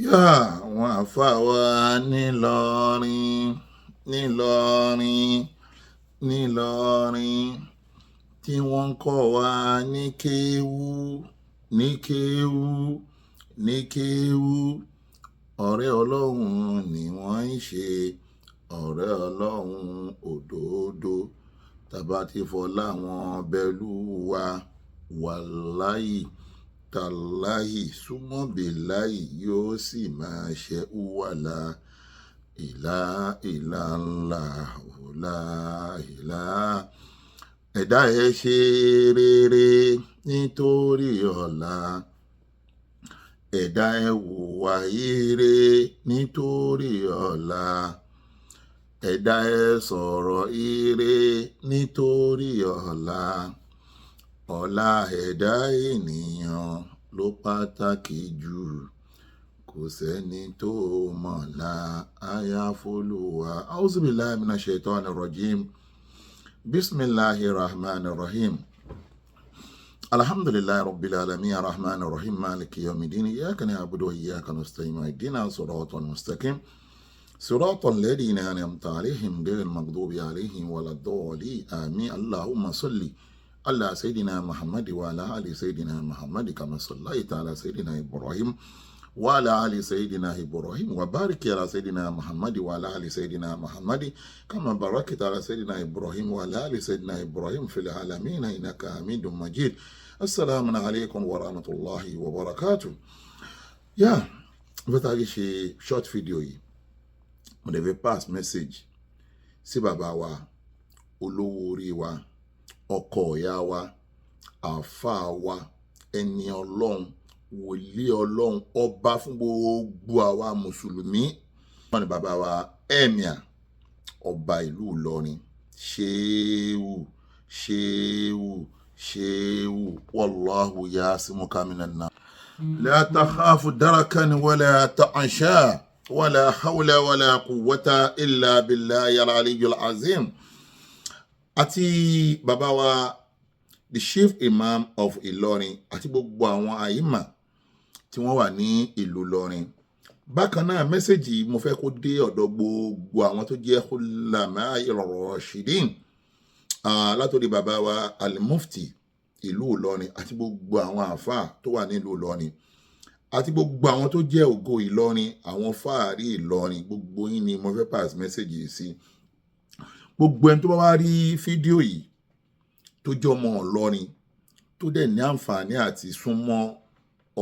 Yá àwọn àáfàá wa nílọrin, nílọrin, nílọrin tí wọ́n ń kọ́ wa ní kéwú, ní kéwú, ní kéwú. Ọ̀rẹ́ Ọlọ́run ni wọ́n ń ṣe, ọ̀rẹ́ Ọlọ́run òdodo. Tàbá ti fọlá wọn bẹ̀lú wa, wàláì tàláì súnmọ́bìláì yóò sì máa ṣe wàlá ìlà ìlà ńlá òlà ìlà. Ẹ̀dá ẹ ṣe rere nítorí ọ̀la. Ẹ̀dá ẹ hùwà ire nítorí ọ̀la. Ẹ̀dá ẹ sọ̀rọ̀ ire nítorí ọ̀la. Ọ̀la ẹ̀dá ènìyàn ló pàtàkì jù. Kò sẹ́ni tó mọ̀la àyàfólúwa. Auzubillahi minash shaitani rajim. Bismillahir rahmanir rahim. Alhamdulillahi rabbil alamin arrahmanir rahim maliki yawmiddin iyyaka na'budu wa iyyaka nasta'in ihdina siratal mustaqim siratal ladina an'amta alaihim ghayril maghdubi alaihim waladdallin amin. Allahumma salli ala sayyidina Muhammad wa ala ali sayyidina Muhammad kama sallaita ala sayyidina Ibrahim wa ala ali sayyidina Ibrahim wa barik ala sayyidina Muhammad wa ala ali sayyidina Muhammad kama barakta ala sayyidina Ibrahim wa ala ali sayyidina Ibrahim fil alamin innaka Hamidum Majid. Assalamu alaikum wa rahmatullahi wa barakatuh. Yeah, mo fẹ́ tàbí ṣe short video yìí, mo dẹ̀ fẹ́ pass message sí bàbá wa, olówó orí wa, ọkọ ìyá wa, àáfàá wa, ẹni Ọlọ́run, wòlíì Ọlọ́run, ọba fún gbogbo àwa mùsùlùmí. Wọ́n ní bàbá wa emir, ọba ìlú Ìlọrin, ṣéwù ṣéwù ṣéwù, wallahu yasimuka minan nas. La takhafu darakan wala ta'asha wala hawla wala quwwata illa billahi al-aliyyil azim. Àti bàbá wa the chief imam of Ìlọrin àti gbogbo àwọn àyímà tí wọ́n wà ní ìlú Ìlọrin. Bákan náà, message mo fẹ́ kó dé ọ̀dọ̀ gbogbo àwọn tó jẹ́ khulama rashidin, látòrí bàbá wa al-mufti ìlú Ìlọrin àti gbogbo àwọn àáfàá tó wà nílùú Ìlọrin àti gbogbo àwọn tó jẹ́ ògo Ìlọrin, àwọn fáàrí Ìlọrin, gbogbo yín ni mo fẹ́ pass message yìí sí. Gbogbo ẹni tó bá wá rí fídíò yìí tó jẹ́ ọmọ Ìlọrin tó dẹ̀ ní àǹfààní àti súnmọ́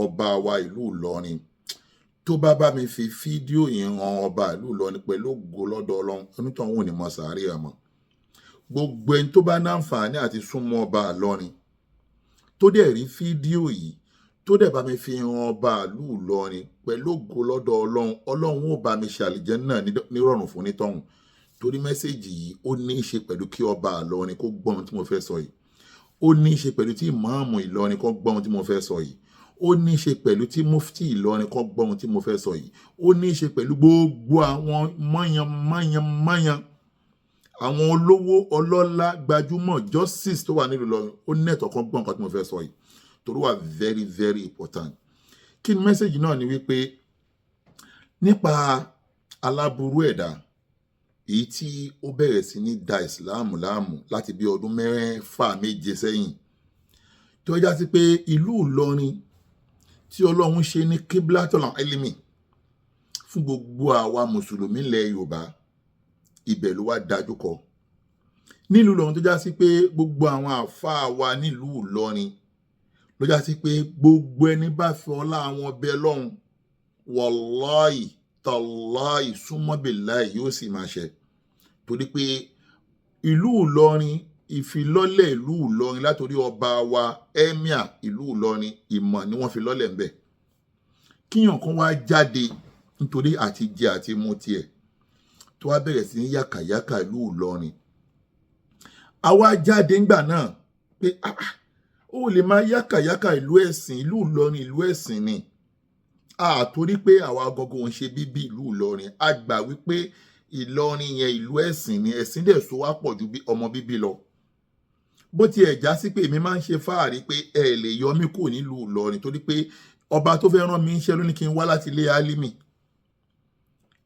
ọba wa ìlú Ìlọrin, tó bá bá mi fi fídíò yìí hàn ọba ìlú Ìlọrin, pẹ̀lú ògo lọ́dọ̀ Ọlọ́run, onítọ̀hún ò ní mọ sàárè àmọ́. Gbogbo ẹni tó bá ní àǹfààní àti súnmọ́ ọba Ìlọrin tó dẹ̀ rí fídíò yìí, tó dẹ̀ bá mi fi hàn ọba ìlú Ìlọrin, pẹ̀lú ògo lọ́dọ̀ Ọlọ́run, Ọlọ́run ó bá mi ṣe àlìjánnà nírọ̀rùn fún onítọ̀hún. Torí message yìí, ó ní í ṣe pẹ̀lú kí ọba Ìlọrin kó gbọ́ ohun tí mo fẹ́ sọ yìí. Ó ní í ṣe pẹ̀lú tí ìmáàmù Ìlọrin kó gbọ́ ohun tí mo fẹ́ sọ yìí. Ó ní í ṣe pẹ̀lú tí mufti Ìlọrin kó gbọ́ ohun tí mo fẹ́ sọ yìí. Ó ní í ṣe pẹ̀lú gbogbo àwọn mọ́yan mọ́yan mọ́yan, àwọn olówó, ọlọ́lá, gbajúmọ̀, justice tó wà nílùú Ìlọrin. Ó ní ẹ̀tọ́ kan gbọ́ nǹkan tí mo fẹ́ sọ yìí torí wà very very important. Kí ni message náà? Ni wípé nípa aláburú ẹ̀dá èyí tí ó bẹ̀rẹ̀ sí ní da ìsìláàmù láàmú láti bí ọdún 6 7 sẹ́yìn, tó já sí pé ìlú Ìlọrin tí Ọlọ́run ṣe ní kíblátọ̀lá ilmi fún gbogbo àwa mùsùlùmí ilẹ̀ Yorùbá, ibẹ̀ ló wá dájú kọ nílùú Ìlọrin, tó já sí pé gbogbo àwọn àáfàá wa nílùú Ìlọrin ló já sí pé gbogbo ẹni bá fi ọlá àwọn bẹ lọ́hùn, wàláì tàláì súnmọ́bìláì yóò sì máa ṣẹ. Torí pé ìlú Ìlọrin, ìfilọ́lẹ̀ ìlú Ìlọrin látòrí ọba wa emir ìlú Ìlọrin, ìmọ̀ ni wọ́n fi lọ́lẹ̀ ńbẹ̀. Kíyàn kan wá jáde nítorí àti jẹ àti mu tiẹ̀, tó wá bẹ̀rẹ̀ sí ní yàkàyàkà ìlú Ìlọrin, àwa jáde ńgbà náà pé ah, ah, ó lè máa yàkàyàkà ìlú ẹ̀sìn, ìlú Ìlọrin, ìlú ẹ̀sìn ni. Àtorí pé àwa gangan ò ń ṣe bíbí ìlú Ìlọrin, a gbà wípé Ìlọrin yẹn, ìlú ẹ̀sìn ni. Ẹ̀sìn dẹ̀ so wá pọ̀ ju ọmọ bíbí lọ. Bó tiẹ̀ já sí pé èmi máa ń ṣe fáàrí pé ẹ lè yọ mí kúrò nílùú Ìlọrin torí pé Ọba tó fẹ́ rán mi iṣẹ́ ló ní kí n wá láti ilé Álímì.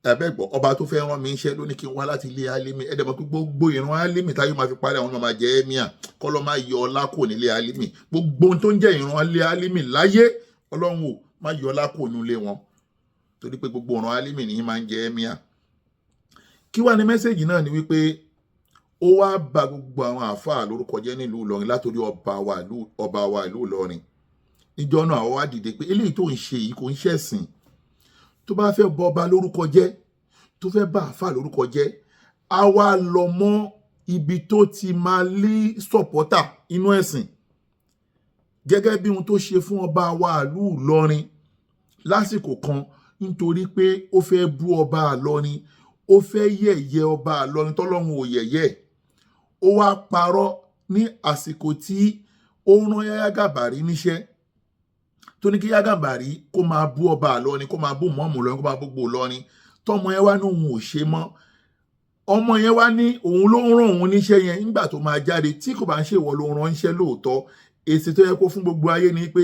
Ẹ̀bẹ́gbọ́, ọba tó fẹ́ rán mi iṣẹ́ ló ní kí n wá láti ilé Álímì. Ẹ̀dẹ̀mọ̀ pé gbogbo ìran Álímì táyé máa fi parí àwọn ọmọ máa jẹ́ ẹ́míà, kọ́ lọ́ máa yọ ọlá kò nílé Álímì. Gbogbo ohun tó ń jẹ́ ìran ilé Álímì láyé, Ọlọ́run ò má yọ ọlá kò nílé wọn, torí pé gbogbo ìran Álímì ní máa ń jẹ́ ẹ́míà. Kí wá ní message náà ni wípé ó wá ba gbogbo àwọn àáfàá lórúkọ jẹ́ nílùú Ìlọrin, látòrí ọba wa ìlú Ìlọrin. Níjọ́ náà, àwọn wá dìde pé eléyìí tó ń ṣe yìí kò ń ṣẹ̀sìn. Tó bá fẹ́ bọ ọba lórúkọ jẹ́, tó fẹ́ bá àáfàá lórúkọ jẹ́, á wá lọ mọ́ ibi tó ti máa lé supporter inú ẹ̀sìn, gẹ́gẹ́ bí ohun tó ṣe fún ọba wa ìlú Ìlọrin lásìkò kan, nítorí pé ó fẹ́ bú ọba Ìlọrin, ó fẹ́ yẹ̀yẹ́ ọba Ìlọrin tọ́lọ́run ò yẹ̀yẹ́. Ó wá parọ́ ní àsìkò tí ó rán Yáyá Gàbàrí níṣẹ́, tó ní kí Yáyá Gàbàrí kó máa bú ọba Ìlọrin, kó máa bú mọ́ọ̀mù Ìlọrin, kó máa bú gbogbo Ìlọrin. Tọmọ yẹn wá ní òun ò ṣe mọ́. Ọmọ yẹn wá ní òun ló ń rán òun níṣẹ́ yẹn. Nígbà tó máa jáde, tí kò bá ń ṣèwọ ló ránṣẹ́ lóòótọ́, èsì tó yẹ kó fún gbogbo ayé ni pé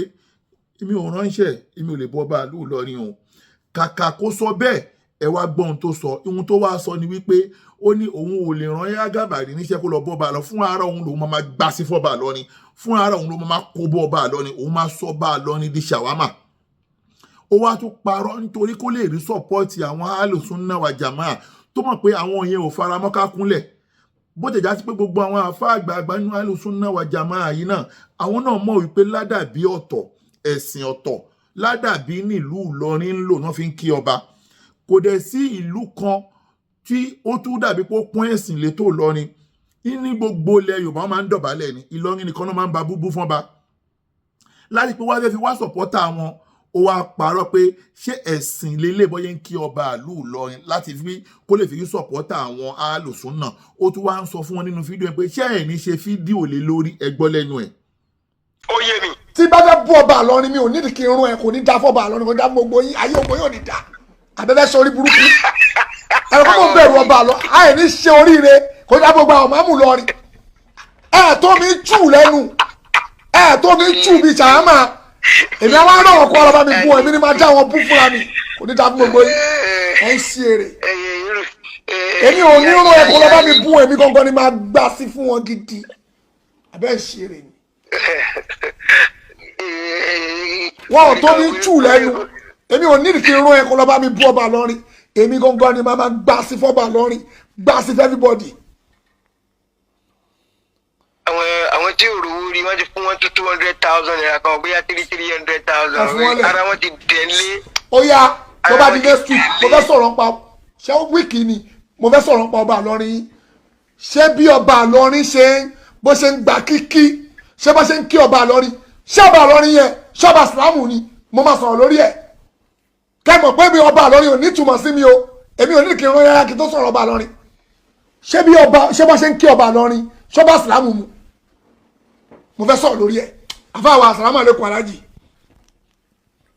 èmi ò ránṣẹ́, èmi ò lè bọ́ ọba ìlú Ìlọrin o. Kàkà kó sọ bẹ́ẹ̀, ẹ wá gbọ́ ohun tó sọ. Ohun tó wá sọ ni wípé ó ní òun ò lè rán Yáyá Gàbàrí níṣẹ́ kó lọ bọ́ ọba lọ. Fún ara òun lòun máa gbá sí fọ́ba Ìlọrin, fún ara òun ló máa kó bọ́ ọba Ìlọrin, òun máa sọ ọba Ìlọrin di ṣàwámà. Ó wá tún parọ́ nítorí kó lè rí support àwọn alùsùn-náà wà jàmáà, tó mọ̀ pé àwọn yẹn ò faramọ́ ká kúnlẹ̀. Bó tẹ̀ já sí pé gbogbo àwọn àfa àgbààgbà nínú alùsùn-náà wà jàmáà yìí náà, àwọn náà mọ̀ wípé ládàbí ọ̀tọ̀, ẹ̀sìn ọ̀tọ̀, ládàbí nílùú Ìlọrin ń lò náà fi ń kí ọba. Kò dẹ̀ sí ìlú kan tí ó tún dàbí pé ó pọ́n ẹ̀sìn létò Ìlọrin. Ní gbogbo ilẹ̀ Yorùbá, wọn máa ń dọ̀bálẹ̀ ní Ìlọrin nìkan náà máa ń ba búbú fún ọba. Láti pé wá fẹ́ fi wá supporter wọn, ó wá parọ́ pé ṣé ẹ̀sìn lélẹ̀ bọ́yẹ́ ń kí ọba ìlú Ìlọrin, láti fi kó lè fi supporter àwọn alùsùn náà. Ó tún wá ń sọ fún wọn nínú fídíò yẹn pé ṣé ẹ̀ ní ṣe fídíò lé lórí ẹgbọ́ lẹ́nu ẹ̀. Ó yé mi. Tí bá fẹ́ bú ọba Ìlọrin, mi ò nídìí kí n rún ẹ. Kò ní dá fọba Ìlọrin, kò ní dá fún gbogbo yín. Ayé ògbó yóò ní dá àbẹ́fẹ́ sọ orí burúkú ẹ̀rọ kó mọ̀ bẹ̀rù ọba lọ àyè ní ṣe oríire. Kò ní dá gbogbo àwọn màmú lọrin. Ẹ̀ tó mi jù lẹ́nu, ẹ̀ tó mi jù bíi ṣàhámà. Èmi àwọn ará ọkọ ọlọ́ba mi bú ọ, èmi ni máa dá wọn bú fúnra mi. Kò ní dá fún gbogbo yín, ẹ̀ ń ṣe èrè. Èmi ò ní rún ẹ kó lọ́ba mi bú, èmi gangan ni máa gbá sí fún wọn gidi. Àbẹ́ ń ṣe èrè ni wọn ò tó mi jù lẹ́nu. Èmi ò nídìí kí n rún ẹ kó lọ́ba mi bú ọba lọ́rin. Èmi gangan ni máa gbá sí fọ́ba lọ́rin, gbá sí fún everybody. Àwọn tí ò rówó rí, wọ́n ti fún wọn tó ₦200,000 kan, bóyá three three hundred thousand. Ẹ fún wọn lẹ̀. Ara wọn ti dẹ̀ lé. Ó yá, tó bá di next week, mo fẹ́ sọ̀rọ̀ pa ṣé week ni mo fẹ́ sọ̀rọ̀ pa ọba Ìlọrin yín. Ṣé bí ọba Ìlọrin ṣe ń bó ṣe ń gba kíkí, ṣé bó ṣe ń kí ọba Ìlọrin, ṣé ọba Ìlọrin yẹn, ṣé ọba Ìsìlámù ni? Mo máa sọ̀rọ̀ lórí ẹ̀ kẹ́ mọ̀ pé mi ọba Ìlọrin ò ní túmọ̀ sí mi o. Èmi ò ní kí n rán yàrá kí n tó sọ̀rọ̀ ọba Ìlọrin. Ṣé bí ọba, ṣé bó ṣe ń kí ọba Ìlọrin, ṣé ọba Ìsìlámù mu? Mo fẹ́ sọ̀rọ̀ lórí ẹ̀. Àfáàwọ̀, àsàlámù àlékún alájì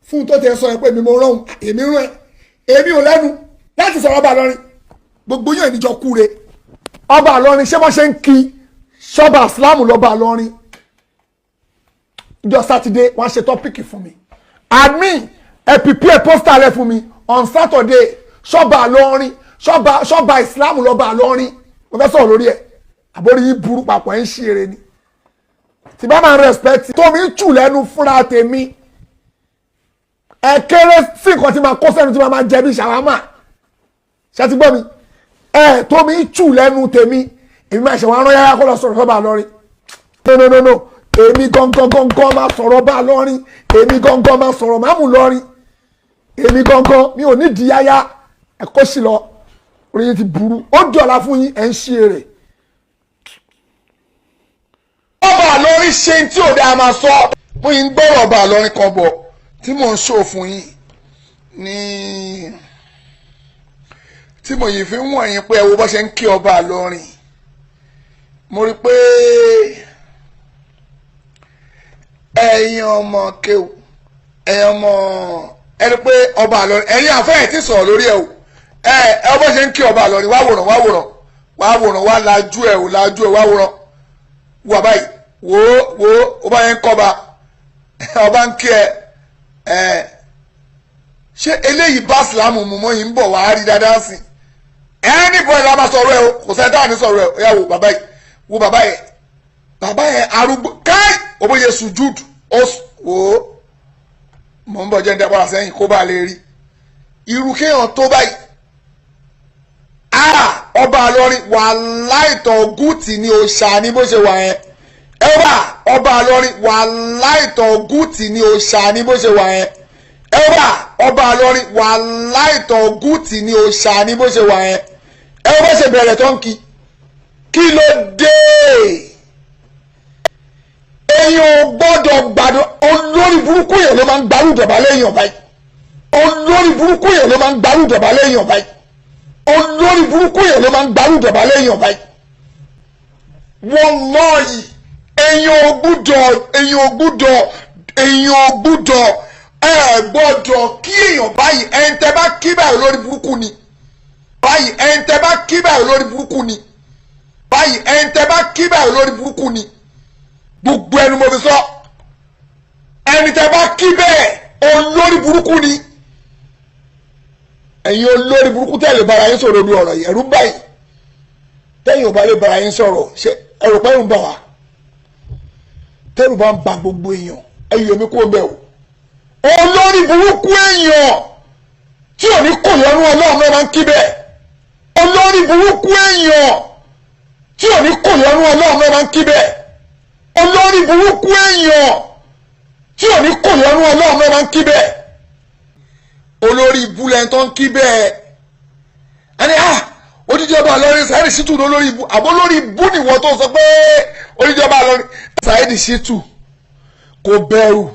fún tó tẹ sọ ẹ pé èmi mo rán èmi rán ẹ. Èmi ò lẹ́nu láti sọ̀rọ̀ ọba Ìlọrin. Gbogbo yẹn níjọ kúre ọba Ìlọrin, ṣé wọ́n ṣe ń kí ṣọba Ìsìlámù lọ́ba Ìlọrin? Ìjọ sátidé, wọ́n ṣe topic fún mi. Admin, ẹ prepare poster rẹ fún mi on Saturday. Ṣọba Ìlọrin, ṣọba Ìsìlámù lọ́ba Ìlọrin? Mo fẹ́ sọ̀rọ̀ lórí ẹ̀. Àbórí yìí burú papọ̀, ẹ̀ ń ṣe eré ni. Tí bá máa ń respect tó mi ń tù lẹ́nu fúnra tèmi, ẹ kéré sí nǹkan tí máa kó sẹ́nu tí máa máa jẹ bí ṣàwámà. Ṣé ti gbọ́ mi? Ẹ tó mi ń tù lẹ́nu tèmi, èmi máa ṣẹ̀wọ̀n arán yára kó lọ sọ̀rọ̀ sọ́ba Ìlọrin. No, no, no, no, èmi gangan gangan máa sọ̀rọ̀ bá lọ́rin. Èmi gangan máa sọ̀rọ̀ máàmù lọ́rin. Èmi gangan mi ò ní di yáyá. Ẹ kó sì lọ, orí yín ti burú. Ó dọ̀la fún yín, ẹ̀ ń ṣe èrè. Ọba Ìlọrin ṣe tí ò dáa máa sọ. Mo yìí ń gbọ́rọ̀ ọba Ìlọrin kan bọ̀ tí mò ń ṣò fún yín ní tí mo yìí fi ń wọ̀nyí pé ẹ wo bó ṣe ń kí ọba Ìlọrin. Mo rí i pé ẹ̀yin ọmọ kéwù, ẹ̀yin ọmọ ẹni pé ọba Ìlọrin, ẹ̀yin àfẹ́yẹ̀ tí sọ̀rọ̀ lórí ẹ̀ o. Ẹ ẹ bó ṣe ń kí ọba Ìlọrin, wá wòrán, wá wòrán, wá wòrán, wá lajú ẹ̀ o, lajú ẹ̀, wá wòrán, wà báyìí, wò ó, wò ó, ó bá yẹn ń kọ́ba, ọba ń kí ẹ. Ẹ ṣé eléyìí bá Ìsìlámù mu mọ́? Yìí ń bọ̀ wá rí dáadáa sí ẹni bọ́ ẹ̀ la máa sọ̀rọ̀ ẹ o. Kò sẹ́ni táà ní sọ̀rọ̀ ẹ o. Yà wò bàbá yìí, wo bàbá yẹn, bàbá yẹn arúgbó káì òbóye sùjúd ó wò ó. Mọ̀ ń bọ̀, jẹ́ ń dẹ́pọ̀ àsẹ́yìn kó bá lè rí irú kéèyàn tó báyìí. Ọba Àlọrin wàláì tọ̀gùtì ni, òòṣà ni bó ṣe wà yẹn. Ẹ wà ọba Àlọrin, wàláì tọ̀gùtì ni, òòṣà ni bó ṣe wà yẹn. Ẹ wà ọba Àlọrin, wàláì tọ̀gùtì ni, òòṣà ni bó ṣe wà yẹn. Ẹ wọ́n bá ṣe bẹ̀rẹ̀ tó ń kí, kí ló dé? Èèyàn ò gbọ́dọ̀ gbàdọ̀. Olórí burúkú yẹn ló máa ń gbarú ìdọ̀bálẹ̀ èèyàn báyìí. Olórí burúkú yẹn ló máa ń gbarú ìdọ̀bálẹ̀ èèyàn báyìí. Olórí burúkú yẹn ló máa ń gbarú ìdọ̀bálẹ̀ èèyàn báyìí. Wallahi, èèyàn ò gbúdọ̀, èèyàn ò gbúdọ̀, èèyàn ò gbúdọ̀, ẹ gbọ́dọ̀ kí èèyàn báyìí. Ẹni tẹ́ bá kí báyìí, olórí burúkú ni báyìí. Ẹni tẹ́ bá kí báyìí, olórí burúkú ni báyìí. Ẹni tẹ́ bá kí báyìí, olórí burúkú ni. Gbogbo ẹnu mo fi sọ, ẹni tẹ́ bá kí bẹ́ẹ̀, olórí burúkú ni. Ẹ̀yin olórí burúkú tẹ́ lè bára yín sọ̀rọ̀ lórí ọ̀rọ̀ yìí, ẹ̀rú báyìí tẹ́yìn ò bá lè bára yín sọ̀rọ̀. Ṣé ẹ̀rù pẹ́ ń bà wá? Tẹ́rù bá ń ba gbogbo èèyàn, ẹ̀yọ̀ mi kó bẹ́ẹ̀ o. Olórí burúkú èèyàn tí ò ní kò yọnu Ọlọ́run náà máa ń kí bẹ́ẹ̀. Olórí burúkú èèyàn tí ò ní kò yọnu Ọlọ́run náà máa ń kí bẹ́ẹ̀. Olórí burúkú èèyàn tí ò ní kò yọnu Ọlọ́run náà máa ń kí bẹ́ẹ̀. Olórí ibú lẹ́ni tó ń kí bẹ́ẹ̀. Ẹni ah, odidi ọba Ìlọrin Saheed Shittu ní olórí ibú. Àbó lórí ibú nìwọ tó sọ pé odidi ọba Ìlọrin Saheed Shittu kò bẹ̀rù,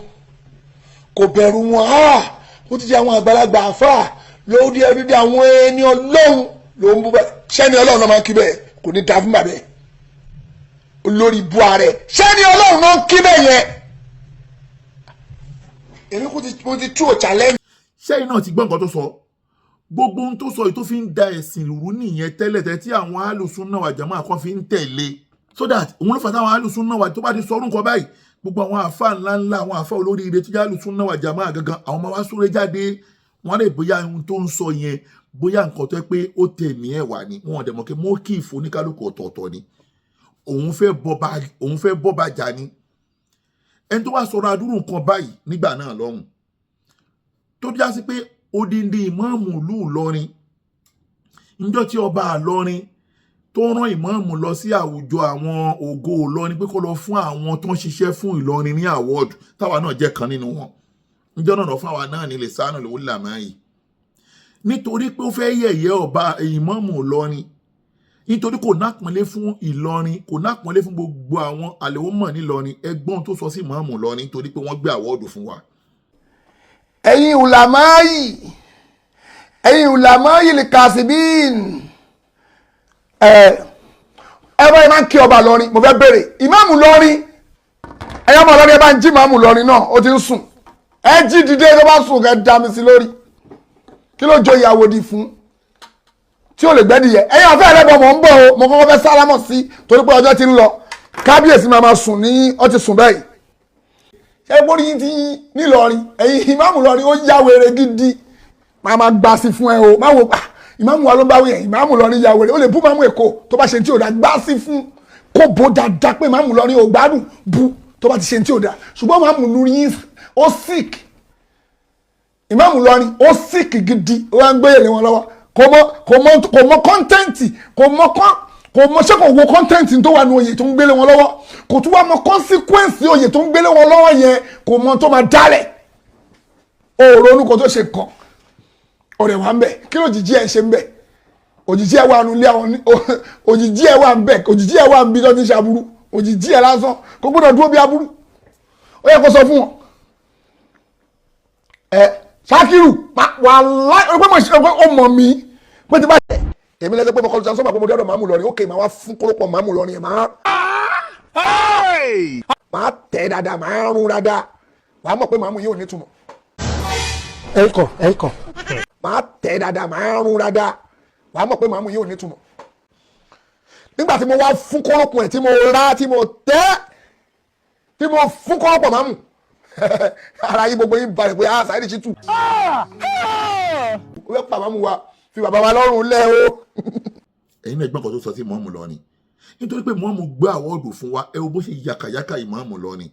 kò bẹ̀rù wọn. Ah, ó ti di àwọn àgbàlagbà àfà lórí odidi àwọn ẹni Ọlọ́run ló ń bú bẹ́ẹ̀. Sẹ́ni Ọlọ́run náà máa ń kí bẹ́ẹ̀? Kò ní da fún bàbá ẹ̀, olórí ibú ààrẹ. Sẹ́ni Ọlọ́run náà ń kí bẹ́ẹ̀ yẹn? Èmi kò ti, mo ti tú ò challenge. Ṣẹ́yìn náà ti gbọ́ nǹkan tó sọ. Gbogbo ohun tó sọ yìí tó fi ń da ẹ̀sìn rú nìyẹn tẹ́lẹ̀ tẹ́ tí àwọn alùsùn náà wà jàmáà kan fi ń tẹ̀lé, so that òun ló fà táwọn alùsùn náà wà tó bá ti sọ orúkọ báyìí, gbogbo àwọn àfa ńláńlá, àwọn àfa olóríire tó jẹ́ alùsùn náà wà jàmáà gangan, àwọn máa wá súré jáde. Wọ́n lè bóyá ohun tó ń sọ yẹn, bóyá nǹkan tó yẹ pé ó tẹ̀mí ẹ̀ wà ní wọn ò dẹ̀ mọ̀ pé mọ́kìfù oníkálukú ọ̀tọ̀ọ̀tọ̀ ni. Òun fẹ́ bọ́ba, òun fẹ́ bọ́ba jà ni. Ẹni tó wá sọ̀rọ̀ adúrú nǹkan báyìí nígbà náà lọ́hùn, tó já sí pé odindi ìmáàmù ìlú Ìlọrin, níjọ́ tí ọba Ìlọrin tó rán ìmáàmù lọ sí àwùjọ àwọn ògo Ìlọrin pé kó lọ fún àwọn tó ń ṣiṣẹ́ fún Ìlọrin ní award, táwa náà jẹ́ kan nínú wọn níjọ́ náà, lọ fún àwa náà ní lè sánú lòún làmá yìí, nítorí pé ó fẹ́ yẹ̀yẹ́ ọba ìmáàmù Ìlọrin, nítorí kò nápọ̀nlé fún Ìlọrin, kò nápọ̀nlé fún gbogbo àwọn àlèwọ́mọ̀ nílọrin. Ẹgbọ́n tó sọ sí ìmáàmù Ìlọrin nítorí pé wọ́n gbé award fún wa. Ẹ̀yin ulamayi, ẹ̀yin ulamayi lè kàṣíbíìn. Ẹ ẹ báyìí máa ń kí ọba lọrin. Mo fẹ́ bèrè ìmáàmù lọrin, ẹ̀yọ́ ọmọ lọrin, ẹ bá ń jí ìmáàmù lọrin náà. Ó ti ń sùn, ẹ jí dìde. Tó bá sùn, kẹ́ dá mi sí lórí. Kí ló jọ ìyàwó di fún tí ò lè gbẹ́dìyẹ? Ẹ̀yin ọ̀fẹ́ rẹ bọ̀, mọ̀ ń bọ̀ o. Mo kọ́kọ́ fẹ́ sálámọ̀ sí torí pé ọjọ́ ti ń lọ. Kábíyèsí máa ma sùn ní ọ ti sùn bẹ́ẹ̀. Ṣé borí yín ti nílọrin? Ẹ̀yin ìmáàmù lọrin, ó yá wèrè gidi. Máa ma gbà sí fún ẹ o. Má wo pa ìmáàmù wa ló ń bá wí yẹn. Ìmáàmù lọrin yá wèrè, ó lè bú máàmù Èkó. Tó bá ṣe tí ò dá, gbá sí fún kó bó dáadáa pé ìmáàmù lọrin ò gbádùn, bú tó bá ti ṣe tí ò dá. Ṣùgbọ́n ìmáàmù lórí ó sick. Ìmáàmù lọrin ó sick gidi. Ó wá ń gbé yèlé wọn lọ́wọ́. Kò mọ content, kò mọ ṣé kò wo content tó wà ní oyè tó ń gbélé wọn lọ́wọ́. Kò tún wá mọ consequence oyè tó ń gbélé wọn lọ́wọ́ yẹn. Kò mọ tó máa dálẹ̀. Òòrùn onúkọ tó ṣe kàn ọ̀rẹ́ wa ń bẹ̀. Kí ló jìjì ẹ̀ ṣe ń bẹ̀? Òjìji ẹ̀ wà nulẹ̀ àwọn òjìji ẹ̀ wà ń bẹ̀. Òjìji ẹ̀ wà ń bí tó ti ń ṣe aburú. Òjìji ẹ̀ lásán kò gbọ́dọ̀ dúró bí aburú. Ó yẹ kó sọ fún wọn. Ẹ Ṣakiru, wàláì pé mo ṣe ó mọ̀ mí pé tí bá ṣe èmi lẹ́sẹ̀ pé mo kọlu transformer pé mo dọ́dọ̀ màmú lọ́rin. Ókè, màá wá fún kórópọ̀ màmú lọ́rin ẹ̀, máa tẹ̀ dáadáa, máa rún dáadáa. Wàá mọ̀ pé màmú yóò nítumọ̀. Ẹ kọ, ẹ kọ. Máa tẹ̀ dáadáa, máa rún dáadáa. Wàá mọ̀ pé màmú yóò nítumọ̀. Nígbà tí mo wá fún kórópọ̀ ẹ̀, tí mo rá, tí mo tẹ́, tí mo fún kórópọ̀ màmú. Ara yín gbogbo yín balẹ̀ pé ah, Saheed Shittu, ó fẹ́ pa màmú wa, fi bàbá wa lọ́rùn lẹ́ o. Ẹ̀yin náà gbọ́n kan tó sọ sí ìmáàmù lọ ni, nítorí pé ìmáàmù gbé award fún wa. Ẹ wo bó ṣe yàkàyàkà ìmáàmù lọ ni.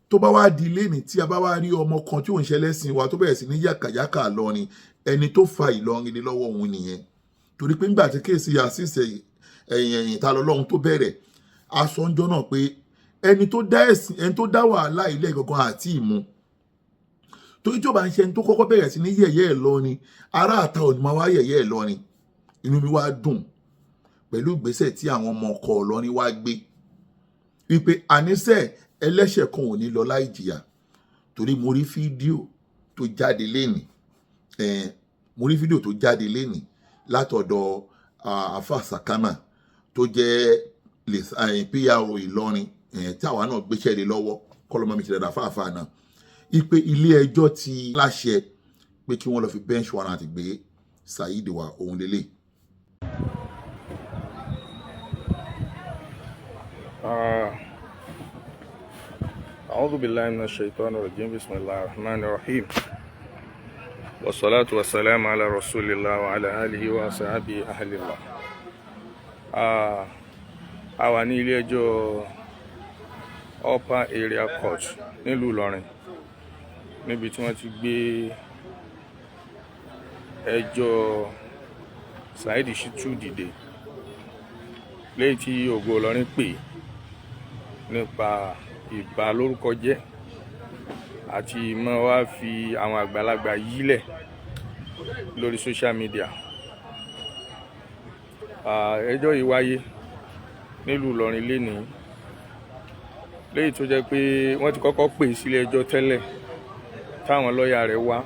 Tó bá wá di léni, tí a bá wá rí ọmọ kan tí ò ń ṣẹlẹ́sìn wa tó bẹ̀rẹ̀ sí ní yàkàyàkà lọ ni, ẹni tó fa Ìlọrin ní lọ́wọ́ òun nìyẹn. Torí pé nígbà tí case àṣìṣe ẹ̀yìn ẹ̀yìn ta lọ́lọ́run tó bẹ̀rẹ̀, aṣọ ńjọ́ náà pé ẹni tó dá ẹ̀sìn, ẹni tó dá wàhálà ilé gangan àti ìmú, torí tí ó bá ń ṣe ẹni tó kọ́kọ́ bẹ̀rẹ̀ sí ní yẹ̀yẹ́ ẹ̀ lọ ni, ará àta ò ní máa wá yẹ̀yẹ́ ẹ̀ lọ ni. Inú mi wá dùn pẹ̀lú ìgbésẹ̀ tí àwọn ọmọ ọkọ̀ Ìlọrin wá gbé, wípé àníṣe ẹlẹ́ṣẹ̀ kan ò ní lọ láì jìyà. Torí mo rí fídíò tó jáde lénìí, mo rí fídíò tó jáde lénìí látọ̀dọ̀ Afa Sakama tó jẹ́ PRO Ìlọrin, tí àwa náà gbéṣẹ́ lé lọ́wọ́, kọ́lọ́mọ́ mi ti dàda fáfáà náà, ipe ilé ẹjọ́ ti láṣẹ pé kí wọ́n lọ fi bench warrant gbé Saheed wá. Òun lélẹ̀. أعوذ بالله من الشيطان الرجيم، بسم الله الرحمن الرحيم، والصلاة والسلام على رسول الله وعلى آله وصحبه أهل الله. A wà ní ilé ẹjọ́ Upper Area Court nílùú Ìlọrin, níbi tí wọ́n ti gbé ẹjọ́ Saheed Shittu dìde, léyìí tí Ògo Ìlọrin pè nípa ìbálórúkọjẹ́ àti ìmọ̀ wá fi àwọn àgbàlagbà yílẹ̀ lórí social media. Ẹjọ́ yìí wáyé nílùú Ìlọrin lénìí, léyìí tó jẹ́ pé wọ́n ti kọ́kọ́ pè sílé ẹjọ́ tẹ́lẹ̀, táwọn lọ́ọ̀yà rẹ̀ wá.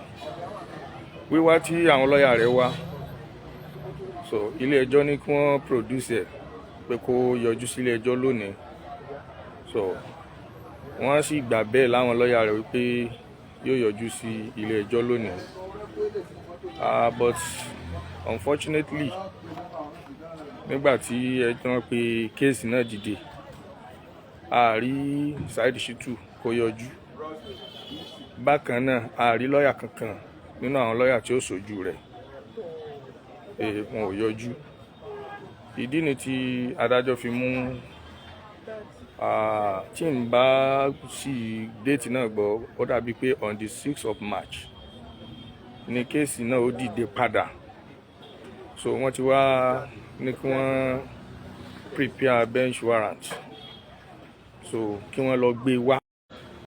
Wíwá tí àwọn lọ́ọ̀yà rẹ̀ wá, so ilé ẹjọ́ ní kí wọ́n produce ẹ̀, pé kó yọjú sílé ẹjọ́ lónìí. So wọ́n sì gbà bẹ́ẹ̀ láwọn lọ́ọ̀yà rẹ̀ wípé yóò yọjú sí ilé ẹjọ́ lónìí. But unfortunately, nígbà tí ẹjọ́ pé case náà dìde, a rí Saheed Shittu kó yọjú. Bákan náà, a rí lọ́ọ̀yà kankan nínú àwọn lọ́ọ̀yà tí ó ṣojú rẹ̀, wọn ò yọjú. Ìdí ni tí adájọ́ fi mú, tí n bá sì date náà gbọ́, ó dàbí pé on the 6th of March ni case náà ó dìde padà. So wọ́n ti wá ní kí wọ́n prepare bench warrant, so kí wọ́n lọ gbé wá.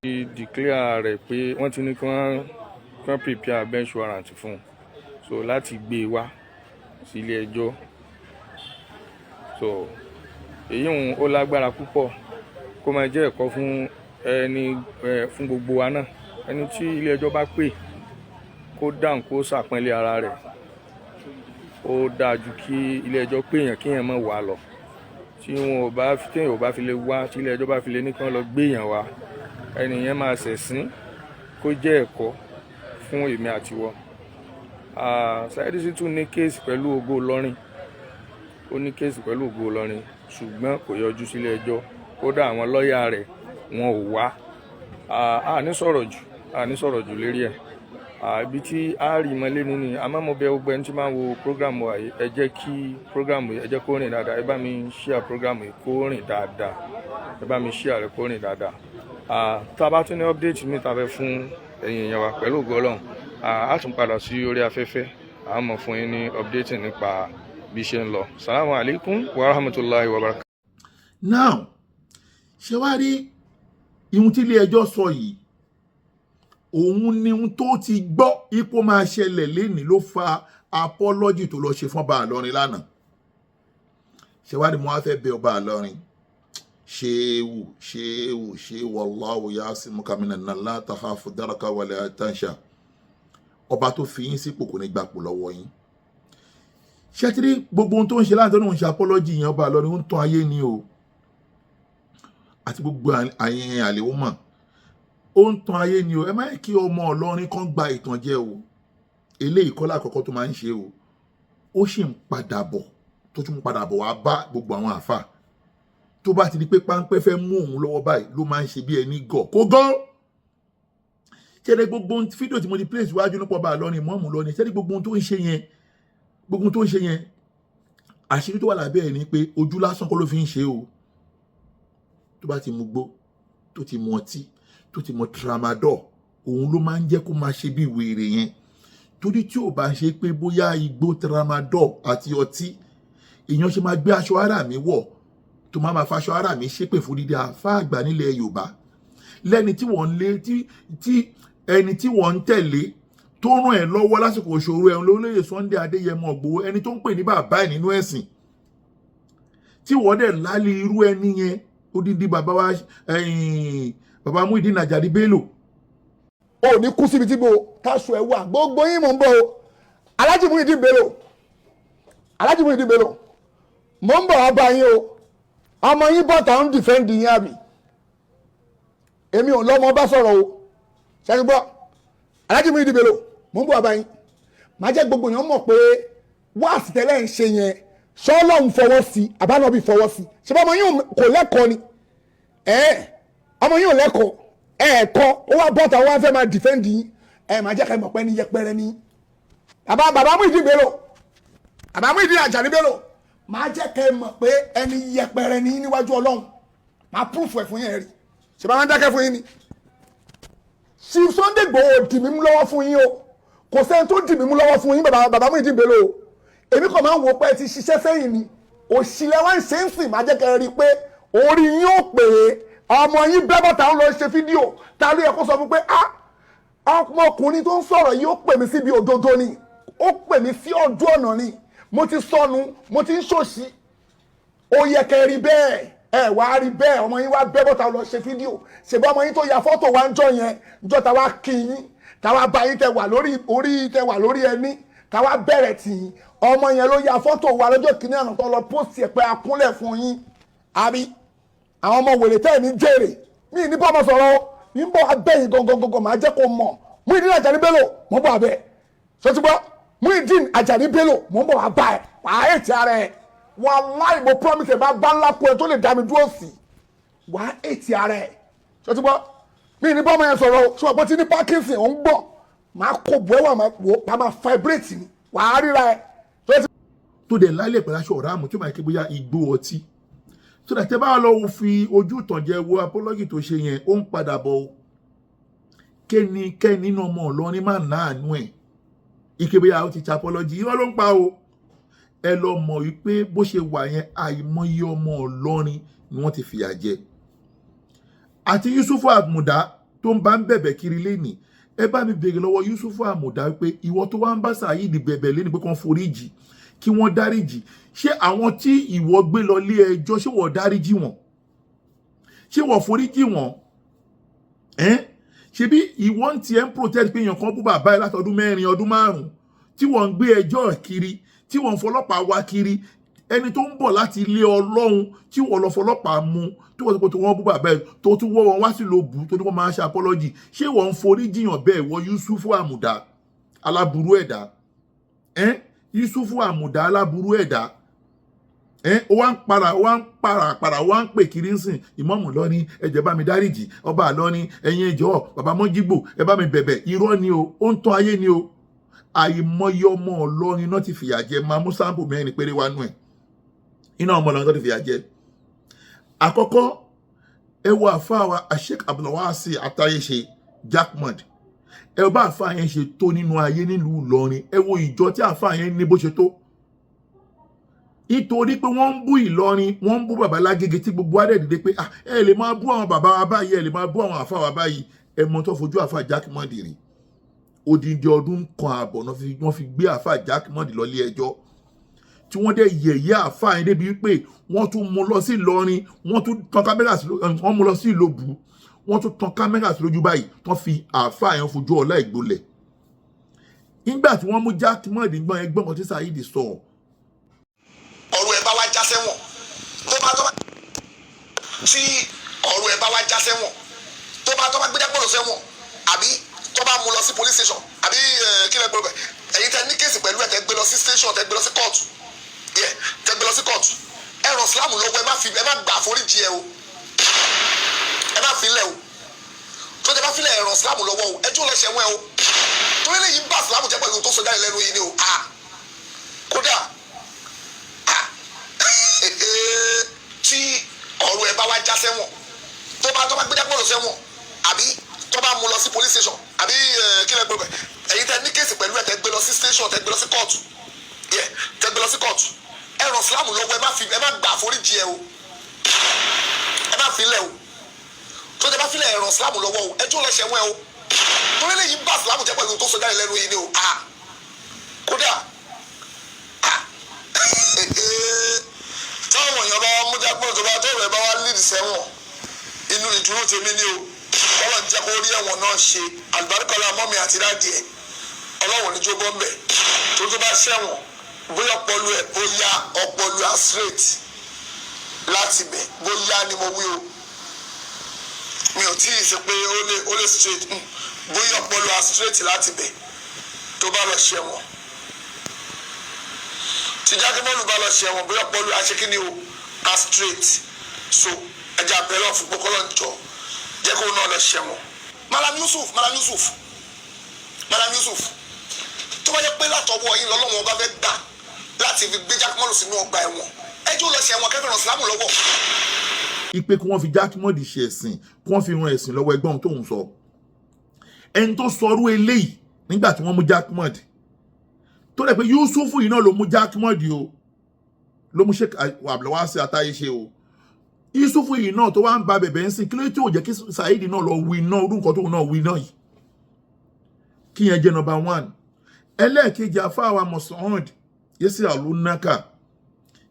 Ti declare rẹ̀ pé wọ́n ti ní kí wọ́n prepare bench warrant fún un, so láti gbé wá sí ilé ẹjọ́. So èyí ń ó lágbára púpọ̀, kó máa jẹ́ ẹ̀kọ́ fún ẹni ẹ, fún gbogbo wa náà. Ẹni tí ilé ẹjọ́ bá pè, kó dáhùn, kó ṣàpọ́nlé ara rẹ̀. Ó dáa ju kí ilé ẹjọ́ pè yàn kéèyàn má wá lọ. Tí wọn ò bá, téèyàn ò bá fi lè wá, tí ilé ẹjọ́ bá fi lè ní kí wọ́n lọ gbé yàn wá, ẹni yẹn máa ṣẹ̀sín. Kó jẹ́ ẹ̀kọ́ fún èmi àtiwọ́. Saheed Shittu ní case pẹ̀lú Ògo Ìlọrin, ó ní case pẹ̀lú Ògo Ìlọrin, ṣùgbọ́n kò yọjú sílé ẹjọ́. Kódà àwọn lọ́ọ̀yà rẹ̀, wọn ò wá. A ní sọ̀rọ̀ jù, a ní sọ̀rọ̀ jù lérí ẹ̀. Ibi tí a rí mọ́lé nínú ni àmọ́ mo bẹ̀ gbogbo ẹni tí máa ń wo program wa yìí, ẹ jẹ́ kí program yìí, ẹ jẹ́ kó rìn dáadáa. Ẹ bá mi share program yìí kó rìn dáadáa, ẹ bá mi share rẹ̀ kó rìn dáadáa. Tá a bá tún ní update mi tá a fẹ́ fún ẹ̀yin èèyàn wa, pẹ̀lú ògo Ọlọ́run, a tún padà sí orí afẹ́fẹ́, a mọ̀ fún yín ní update nípa bí ṣe ń lọ. Salamu alaykum wa rahmatulahi wa barakatuh. Now, ṣé wàá rí ihun tí ilé ẹjọ́ sọ yìí, òun ni ohun tó ti gbọ́ ipò máa ṣẹlẹ̀ lénìí ló fa apology tó lọ ṣe fún ọba Ìlọrin lánàá. Ṣé wàá rí, mo wá fẹ́ bẹ̀ ọba Ìlọrin, ṣéwù ṣéwù ṣé, wallahu yasimuka minan nas, la takhafu daraka wala tansha. Ọba tó fi yín sípò kò ní gbapò lọ́wọ́ yín. Ṣé tí rí gbogbo ohun tó ń ṣe láti ọdún ṣe apology yẹn, ọba Ìlọrin ń tán ayé ni o, àti gbogbo àyẹn àlèwò mọ̀, ó ń tan ayé ni o. Ẹ má yẹ kí ọmọ Ìlọrin kan gba ìtànjẹ o. Eléyìí kọ́lá àkọ́kọ́ tó máa ń ṣe o. Ó sì ń padà bọ̀, tó tún padà bọ̀ wá bá gbogbo àwọn àáfàá. Tó bá ti di pé páńpẹ́ fẹ́ mú òun lọ́wọ́ báyìí, ló máa ń ṣe bí ẹni gọ̀ kó gán. Ṣẹ́ni gbogbo fídíò tí mo ti play síwájú nípa ọba Ìlọrin, ìmáàmù Ìlọrin, ṣẹ́ni gbogbo ohun tó ń ṣe yẹn, gbogbo ohun tó ń ṣe yẹn, àṣírí tó wà lábẹ́ ẹ̀ ni pé ojú lásán kọ́ ló fi ń ṣe o. Tó bá ti mu gbó, tó ti mu ọtí, tó ti mu tramadol, òun ló máa ń jẹ́ kó máa ṣe bí wèrè yẹn. Torí tí ò bá ṣe pé bóyá igbó, tramadol àti ọtí, èèyàn ṣe máa gbé aṣọ ara mi wọ̀, tó máa ma faṣọ ara mi ṣépè fún dídí àáfàá àgbà nílẹ̀ Yorùbá, lẹ́ni tí wọ́n ń lé, tí ẹni tí wọ́n ń tẹ̀lé, tó ràn ẹ́ lọ́wọ́ lásìkò ìṣòro ẹ̀, lórílẹ̀ Sunday Adéyẹmọ Ìgbòho, ẹni tó ń pè ní bàbá ẹ̀ nínú ẹ̀sìn, tí wọ́n dẹ̀ lálẹ́ irú ẹni yẹn, odidi bàbá wa, bàbá Muyideen Ajadi Bello. O ní kú síbi tí mo táṣù ẹ wà. Gbogbo yín, mò ń bọ̀ o. Alhaji Muyideen Bello, Alhaji Muyideen Bello, mò ń bọ̀ wá bá yín o. Ọmọ yín bọ̀tà ń defend yín, àbí? Èmi ò lọ́mọ bá sọ̀rọ̀ o. Ṣẹ́ni gbọ́, Alhaji Muyideen Bello, mò ń bọ̀ wá bá yín. Màá jẹ́ gbogbo èèyàn mọ̀ pé wáàsí tẹ́lẹ̀ ń ṣe yẹn, ṣọ́ọ́lọ́hún fọwọ́ sí, àbánọ́bí fọwọ́ sí. Ṣé bá ọmọ yín kò lẹ́kọ̀ọ́ ni? Ọmọ yín ò lẹ́kọ̀ọ́ ẹ̀ẹ̀kọ́, ó wá bọ́ta, ó wá fẹ́ máa defend yín. Ẹ̀ máa jẹ́ ká mọ̀ pé ní yẹpẹrẹ ní. Bàbá Muyideen Bello, bàbá Muyideen Ajani Bello, máa jẹ́ ká mọ̀ pé ẹni yẹpẹrẹ ní níwájú Ọlọ́run. Máa proof ẹ̀ fún yẹn rí. Ṣé bá máa ń dákẹ́ fún yín ni? Chief Sunday Igboho dì mí mú lọ́wọ́ fún yín o. Kò sẹ́ni tó dì mí mú lọ́wọ́ fún yín, bàbá Muyideen Bello o. Èmi kàn máa ń wo pé ẹ ti ṣiṣẹ́ sẹ́yìn ni, òṣìlẹ̀ wá ń ṣe ń sìn. Máa jẹ́ kẹ́ ẹ rí i pé orí yín ò pè é. Ọmọ yín bẹ́ bọ́ta, ń lọ ṣe fídíò. Ta ló yẹ kó sọ fún pé, ah, ọmọkùnrin tó ń sọ̀rọ̀ yìí, ó pè mí síbi òdodo ni, ó pè mí sí ọdún ọ̀nà ni, mo ti sọnù, mo ti ń ṣòṣì? Ó yẹ kẹ́ rí bẹ́ẹ̀. Ẹ wá rí bẹ́ẹ̀, ọmọ yín wá bẹ́ bọ́ta, lọ ṣe fídíò. Ṣèbí ọmọ yín tó ya fọ́tò wa ń jọ yẹn, jọ ta wá kí yín, ta wá bá yín, tẹ wà lórí orí, tẹ wà lórí ẹní, ta wá bẹ̀rẹ̀ tì yín, ọmọ yẹn ló ya fọ́tò wa lọ́jọ́ kìíní àná tó lọ post ẹ̀ pé akúnlẹ̀ fún yín, àbí? Àwọn ọmọ wèrè tẹ́ ẹ̀ ní jèrè. Mí ní bọ́ ọmọ sọ̀rọ̀ ní bọ́ abẹ́yìn gangan gangan. Máa jẹ́ kó mọ̀. Muyideen Ajani Bello, mọ̀ bọ́ abẹ́ sọtúbọ́. Muyideen Ajani Bello, mọ̀ bọ́ abá ẹ̀, wàá ètí ara ẹ̀. Wàláì, mo promise ẹ̀, bá bá ńlá kú ẹ tó lè dá mi dúró sí, wàá ètí ara ẹ̀. Sọtúbọ́, mí ní bọ́ ọmọ yẹn sọ̀rọ̀. Ṣùgbọ́n bó ti ní Parkinson, ò ń gbọ́, máa kó bọ́ ẹ wà, máa wò, máa máa vibrate ni, wàá ríra ẹ. Tó dẹ̀ lálẹ́ pẹ̀lú aṣọ ọ̀rá àmọ́ tí ó máa ké bóyá igbó ọtí, so that tẹ́ bá lọ fi ojú ìtànjẹ wo apology tó ṣe yẹn, ó ń padà bọ̀ o. Kẹ́nikẹ́ni nínú ọmọ Ìlọrin máa náànú ẹ̀ ike bóyá ó ti ṣe apology, irọ́ ló ń pa o. Ẹ lọ mọ̀ wípé bó ṣe wà yẹn, àìmọye ọmọ Ìlọrin ni wọ́n ti fìyà jẹ. Àti Yusufu Àmùdá tó ń bá ń bẹ̀bẹ̀ kiri lénìí, ẹ bá mi béèrè lọ́wọ́ Yusufu Àmùdá wípé ìwọ tó wá ń bá Saheed bẹ̀bẹ̀ lénìí pé kàn foríjì, kí wọ́n dáríjì, ṣé àwọn tí ìwọ gbé lọ lé ẹjọ́, ṣé wọ́n dáríjì wọ́n? Ṣé wọ́n foríjì wọ́n? Ẹ́n, ṣebí ìwọ ń tiẹ̀ ń protect pé èèyàn kan bú bàbá ẹ látọdún 4, ọdún 5, tí wọ́n ń gbé ẹjọ́ kiri, tí wọ́n ń fọlọ́pàá wá kiri, ẹni tó ń bọ̀ láti ilé Ọlọ́run tí wọ́n lọ fọlọ́pàá mú, tí wọ́n tó wọ́n bú bàbá ẹ, tó tún wọ́ wọn wá sí lóbu, tó ní wọ́n máa ṣe apology, ṣé wọ́n ń forí jiyàn bẹ́ẹ̀? Wọ Yusufu Àmùdá aláburú ẹ̀dá, ẹ́n, Yusufu Àmùdá aláburú ẹ̀dá, ẹ́n, ó wá ń para, ó wá ń para para, ó wá ń pè kiri ń sìn. Ìmáàmù lọ́ní, ẹ̀jẹ̀ bá mi dáríjì. Ọba àlọ́ní, ẹ̀yin ẹ̀jọ̀ bàbá mọ́jígbò, ẹ bá mi bẹ̀bẹ̀. Irọ́ ni o, ó ń tán ayé ni o. Àìmọye ọmọ Ìlọrin náà ti fìyà jẹ. Máa mú sample 4 péré wá nú ẹ̀. Iná ọmọ Ìlọrin tó ti fìyà jẹ. Àkọ́kọ́, ẹ wo àfáà wa Sheikh Abdulwasi Atayese Jackmond. Ẹ bá àfáà yẹn ṣe tó nínú ayé nílùú Ìlọrin, ẹ wo ìjọ tí àfáà yẹn ní bó ṣe tó. Nítorí pé wọ́n ń bú Ìlọrin, wọ́n ń bú bàbá Lágége, tí gbogbo adé dìde pé, ah, ẹ lè máa bú àwọn bàbá wa báyìí, ẹ lè máa bú àwọn àfáà wa báyìí. Ẹ mọ tó fojú àfáà Jackmond rí. Odindi ọdún kan ààbọ̀ wọ́n fi gbé àfáà Jackmond lọ ilé ẹjọ́, tí wọ́n dẹ̀ yẹ̀yẹ́ àfáà yẹn débi wípé wọ́n tún mú lọ sí Ìlọrin, wọ́n tún tan kámẹ́rà sí, wọ́n mú lọ sí Ìlobù, wọ́n tún tan kámẹ́rà sí lójú báyìí, tán fi àfáà yẹn fojú ọlá ìgbolẹ̀. Nígbà tí wọ́n mú Jackmond gbọ́n yẹn gbọ́n kan tí Saheed sọ. Ọ̀rọ̀ ẹ̀ bá wá já sẹ́wọ̀n, tó bá tí ọ̀rọ̀ ẹ̀ bá wá já sẹ́wọ̀n, tó bá gbé jápọ̀ lọ sẹ́wọ̀n, àbí tó bá mú lọ sí police station, àbí kí lẹ gbọ́ bẹ̀, ẹ̀yin tẹ ní case pẹ̀lú ẹ̀, tẹ gbé lọ sí station, tẹ gbé lọ sí court, yẹ tẹ gbé lọ sí court, ẹ ràn Islam lọ́wọ́. Ẹ má fi, ẹ má gbà àforíjì ẹ o, ẹ má fi lẹ̀ o. Tó tẹ bá filẹ̀, ẹ̀rọ Islam lọ́wọ́ o. Ẹjọ́ lọ ṣẹ̀wọ̀n ẹ o, torí lè yí bá Islam jẹ́ pẹ̀lú tó sọ jáde lẹ́nu yìí ni o. Ah, kódà, ah, tí ọ̀rọ̀ ẹ bá wá já sẹ́wọ̀n, tó bá gbé jápọ̀ lọ sẹ́wọ̀n, àbí tó bá mú lọ sí police station, àbí kí lẹ gbé, ẹ̀yin tẹ ní case pẹ̀lú ẹ̀, tẹ gbé lọ sí station, tẹ gbé lọ sí court, yẹ tẹ gbé lọ sí court, ẹ ràn Islam lọ́wọ́. Ẹ má fi, ẹ má gbà àforíjì ẹ o, ẹ má fi lẹ̀ o. Tó tẹ bá filẹ̀, ẹ ràn Islam lọ́wọ́ o. Ẹjọ́ lọ ṣẹ̀wọ̀n ẹ o, torí lè yí bá Islam jẹ́ pẹ̀lú tó sọ jáde lẹ́nu yìí ni o. Ah, kódà, ah, táwọn èèyàn bá wá mú jágbọ́n, tó bá tó rẹ̀ bá wá lead sẹ́wọ̀n, inú ìdúró tèmi ni o. Ọlọ́run jẹ́ kó rí ẹ̀wọ̀n náà ṣe àlùbáríkọ́lá mummy àti daddy ẹ̀. Ọlọ́run ní jó bọ́ mbẹ̀. Tó bá ṣẹ̀wọ̀n, bóyá ọpọlọ ẹ̀, bóyá ọpọlọ ẹ̀ straight láti bẹ̀, bóyá ni mo wí o, mi ò tí ì ṣe pé ó lè straight. Bóyá ọpọlọ ẹ̀ straight láti bẹ̀ tó bá lọ ṣẹ̀wọ̀n, tí jákèmọ́lù bá lọ ṣẹ̀wọ̀n, bóyá ọpọlọ ẹ̀ ṣe kí ni o, á straight. So ẹja abẹ́rẹ́ ọ̀fun pọ́kọ́lọ́ ń jọ jẹ́ kó náà lọ ṣẹ̀wọ̀n. Malam Yusuf, Malam Yusuf, Malam Yusuf, tó bá jẹ́ pé látọwọ́ yín lọ́lọ́wọ́n bá fẹ́ gbà láti fi gbé jákèmọ́lù sínú ọgbà ẹ̀wọ̀n, ẹjọ́ lọ ṣẹ̀wọ̀n kẹfẹ́ ràn sílámù lọ́wọ́. Ipe kí wọ́n fi Jákèmọ́dì ṣe ẹ̀sìn, kí wọ́n fi ran ẹ̀sìn lọ́wọ́. Ẹgbọ́n tóun sọ, ẹni tó sọrú eléyìí nígbà tí wọ́n mú Jákèmọ́dì, tó dẹ̀ pé Yusufu yìí náà ló mú Jákèmọ́dì o, ló mú Sheikh Abdulwasi Atáyé ṣe o. Yusufu yìí náà tó wá ń ba bẹ̀bẹ̀ ń sìn, kí ló tí ò jẹ́ kí Saheed náà lọ wí iná orú nǹkan tóun náà wí náà yìí? Kí yẹn jẹ́ number one. Ẹlẹ́ẹ̀kejì, afáwa Mọ̀sán yẹ́sì àlùnákà,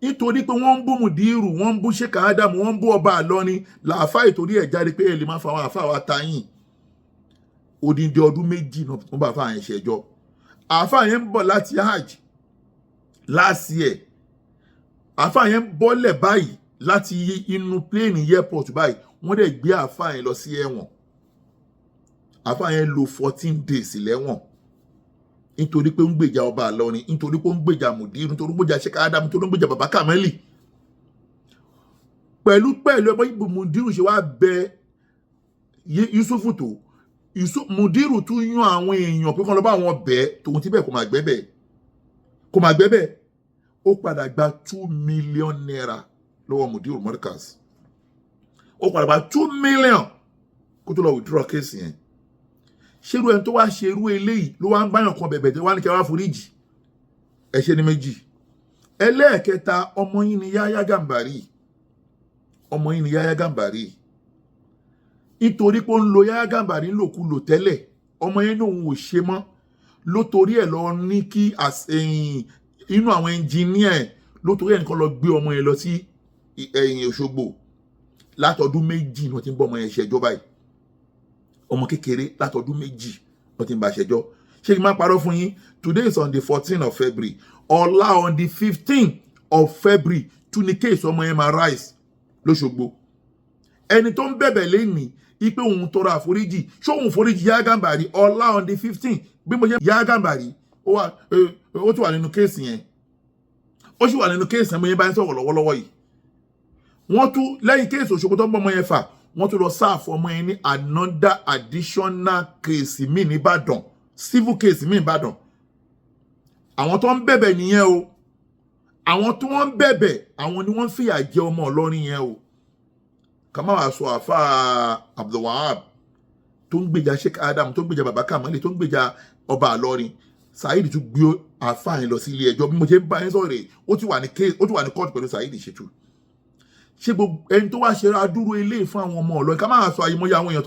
nítorí pé wọ́n ń bú Mùdírù, wọ́n ń bú Sheikh Adam, wọ́n ń bú ọba Àlọ́ni làáfà, ìtorí ẹ̀ jáde pé ẹ lè máa fa àwọn àfáà wa tayìn. Odindi ọdún 2 náà wọ́n bá àfáà yẹn ṣẹjọ́. Àfáà yẹn ń bọ̀ láti hajj last year. Àfáà yẹn ń bọ́lẹ̀ báyìí láti inú plane airport báyìí, wọ́n dẹ̀ gbé àfáà yẹn lọ sí ẹ̀wọ̀n. Àfáà yẹn lò 14 days lẹ́wọ̀n, nítorí pé ó ń gbèjà ọba Àlọrin, nítorí pé ó ń gbèjà Mùdírù, nítorí pé ó ń gbèjà Sheikh Adam, nítorí pé ó ń gbèjà bàbá Kameli. Pẹ̀lú pẹ̀lú ẹgbẹ́ Mùdírù ṣe wá bẹ Yusufu tó, Mùdírù tún yún àwọn èèyàn pé kán lọ bá àwọn bẹ́ẹ̀ tòun tí bẹ́ẹ̀ kò máa gbẹ́ bẹ́ẹ̀, kò máa gbẹ́ bẹ́ẹ̀. Ó padà gba ₦2 million lọ́wọ́ Mùdírù Mọ́ríkàs. Ó padà gba 2 million kó tó lọ withdraw case yẹn. Ṣerú ẹni tó wá ṣerú eléyìí ló wá ń báyàn kan bẹ̀bẹ̀ tó wá ní kí wá foríjì? Ẹ ṣe ní méjì. Ẹlẹ́ẹ̀kẹta, ọmọ yín ni Yáyá Gàmbàrí. Ọmọ yín ni Yáyá Gàmbàrí. Nítorí pé ó ń lo Yáyá Gàmbàrí ńlòkulò tẹ́lẹ̀, ọmọ yẹn náà òun ò ṣe mọ́, ló torí ẹ̀ lọ ní kí inú àwọn ẹnjìníà ẹ̀, ló torí ẹ̀ nìkan lọ gbé ọmọ yẹn lọ sí ẹ̀yìn Òṣogbo. Látọdún 2 ni wọ́n ti ń bọ́ ọmọ yẹn ṣẹjọ́ báyìí. Ọmọ kékeré, látọdún 2 wọ́n ti ń bá ṣẹjọ́. Ṣé kí n má parọ́ fún yín? Today is on the 14 of February. Ọ̀la, on the 15 of February, tún ní case ọmọ yẹn máa rise lóṣogbo. Ẹni tó ń bẹ̀bẹ̀ lẹ́nìí ipe òun tọrọ àforíjì, ṣé òun foríjì Yahya Gambari? Ọ̀la, on the 15, bí mo ṣe Yahya Gambari, ó wà, ó tún wà nínú case yẹn, ó sì wà nínú case yẹn. Mo yẹn bá ń sọ̀rọ̀ lọ́wọ́lọ́wọ́ yìí, wọ́n tún lẹ́yìn case Òṣogbo tó ń bọ́ ọmọ yẹn fà, wọ́n tún lọ serve ọmọ yẹn ní another additional case míì nìbàdàn, civil case míì nìbàdàn. Àwọn tó ń bẹ̀bẹ̀ nìyẹn o. Àwọn tó ń bẹ̀bẹ̀, àwọn ni wọ́n ń fìyà jẹ ọmọ Ìlọrin yẹn o. Ká má wàá sọ àfa Abdulwahab tó ń gbèjà Sheikh Adam, tó ń gbèjà baba Kamali, tó ń gbèjà ọba Àlọrin. Saheed tún gbé àfa yẹn lọ sí ilé ẹjọ́. Bí mo ṣe ń bá yín sọ̀rọ̀ rẹ̀, ó ti wà ní case, ó ti wà ní court pẹ̀lú Saheed Shittu. Ṣé gbogbo ẹni tó wá ṣe adúrú ilé fún àwọn ọmọ Ìlọrin, ká máa sọ àyèmọye àwọn èèyàn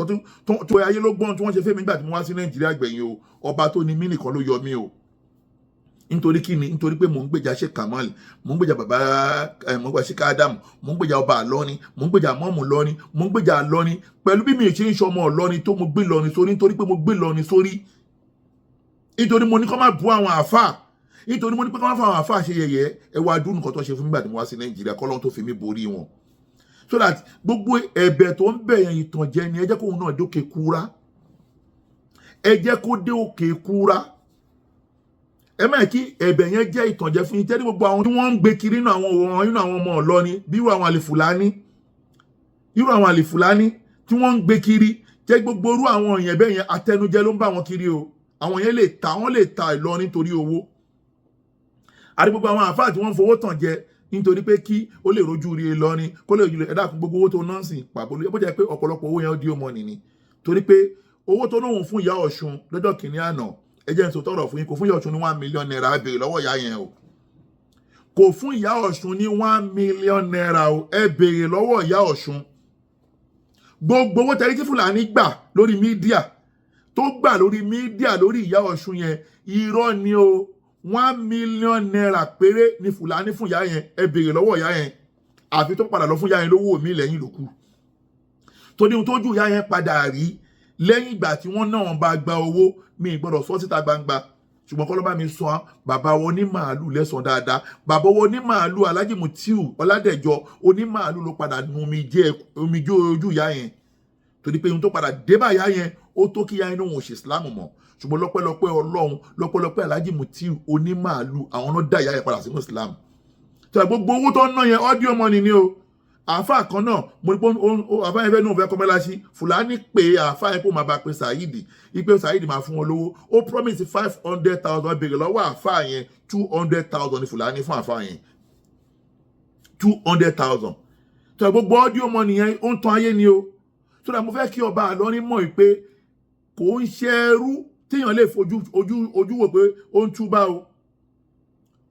tó ayé ló gbọ́n tí wọ́n ṣe fẹ́mi nígbà tí mo wá sí Nàìjíríà gbẹ̀yìn o. Ọba tó ní mí nìkan ló yọ mí o. Nítorí kí ni? Nítorí pé mò ń gbèjà Sheikh Kamal, mò ń gbèjà bàbá ẹ, mò ń gbèjà Sheikh Adam, mò ń gbèjà ọba Àlọrin, mò ń gbèjà mọ́mù lọ́rin, mò ń gbèjà Àlọrin. Pẹ̀lú bí mi ṣe ń ṣọmọ Ìlọrin tó, mo gbé Ìlọrin sórí, nítorí pé mo gbé Ìlọrin sórí, nítorí mo ní kó má bú àwọn àáfàá, nítorí mo ní pé kó má fún àwọn àáfàá ṣe yẹ̀yẹ́. Ẹ wá dúró nǹkan tó ṣe fún mi nígbà tí mo wá sí Nàìjíríà, kọ́lọ́n tó fi mí borí wọn. So that gbogbo ẹ̀bẹ̀ tó ń bẹ̀ yẹn, ìtànjẹ ni. Ẹ jẹ́ kóun náà dókè kúra, ẹ jẹ́ kó dé òkè kúra. Ẹ má kí ẹ̀bẹ̀ yẹn jẹ́ ìtànjẹ fún yín. Tẹ́lẹ̀ gbogbo àwọn tí wọ́n ń gbé kiri nínú àwọn òun, nínú àwọn ọmọ Ìlọrin, bí irú àwọn àlèfùlání, irú àwọn àlèfùlání tí wọ́n ń gbé kiri. Jẹ́ gbogbo orú àwọn èèyàn bẹ́ẹ̀ yẹn, atẹnujẹ ló ń bá wọn kiri o. Àwọn yẹn lè ta, wọ́n lè ta Ìlọrin nítorí owó. Àti gbogbo àwọn àfáà tí wọ́n ń fowó tàn jẹ nítorí pé kí ó lè rojú rí Ìlọrin, kó lè rojú. Ẹ̀dá, gbogbo owó tó ná sí pàbó ló jẹ́ pé ọ̀pọ̀lọpọ̀ owó yẹn ó di ọmọ nìní, torí pé owó tó náà fún ìyá Ọ̀ṣun lọ́jọ́ kìíní àná, ẹ jẹ́ n sọ tọrọ fún yín, kò fún ìyá Ọ̀ṣun ní ₦1 million. Béèrè lọ́wọ́ ìyá yẹn o. Kò fún ìyá Ọ̀ṣun ní ₦1 million o. Ẹ béèrè lọ́wọ́ ìyá Ọ̀ṣun. Gbogbo owó tẹ̀lé tí Fúlàní gbà lórí media, tó gbà lórí media lórí ìyá Ọ̀ṣun yẹn, irọ́ ni o. ₦1 million péré ni Fúlàní fún ìyá yẹn. Ẹ béèrè lọ́wọ́ ìyá yẹn. Àfi tó padà lọ fún ìyá yẹn lówó mi lẹ́yìn lókù tó ní ohun tójú ìyá yẹn padà rí lẹ́yìn ìgbà tí wọ́n náà bá gba owó. Mi gbọ́dọ̀ sọ síta gbangba, ṣùgbọ́n kọ́ ló bá mi sọ bàbá wọn ní màálù lẹ́sàn dáadáa. Bàbá wọn ní màálù, Alhaji Mutiu Ọládẹ̀jọ onímàálù, ló padà nu omijé ojú ìyá yẹn, torí pé ohun tó padà dé bá ìyá yẹn, ó tó kí ìyá yẹn náà ò ṣe Islam mọ́. Ṣùgbọ́n lọ́pẹ́lọpẹ́ Ọlọ́run, lọ́pẹ́lọpẹ́ Alhaji Mutiu onímàálù, àwọn náà dá ìyá yẹn padà sínú Islam. Tó gbogbo owó tó ń ná yẹn, audio money ni o. Àáfàá kan náà, mo ní pé àáfàá yẹn fẹ́ náà fẹ́ kọ́ mọ́láṣí. Fúlàní pé àáfàá yẹn kó máa bá pe Saheed, ipe Saheed máa fún wọn lówó. Ó promise 500,000. Béèrè lọ́wọ́ àáfàá yẹn, 200,000 ní Fúlàní fún àáfàá yẹn, 200,000. Tó gbogbo audio money yẹn, ó ń tan ayé ni o. Tó dà, mo fẹ́ kí ọba Ìlọrin mọ̀ pé kò ń ṣe ẹrú téèyàn lè fojú ojú wò pé ó ń túbá o.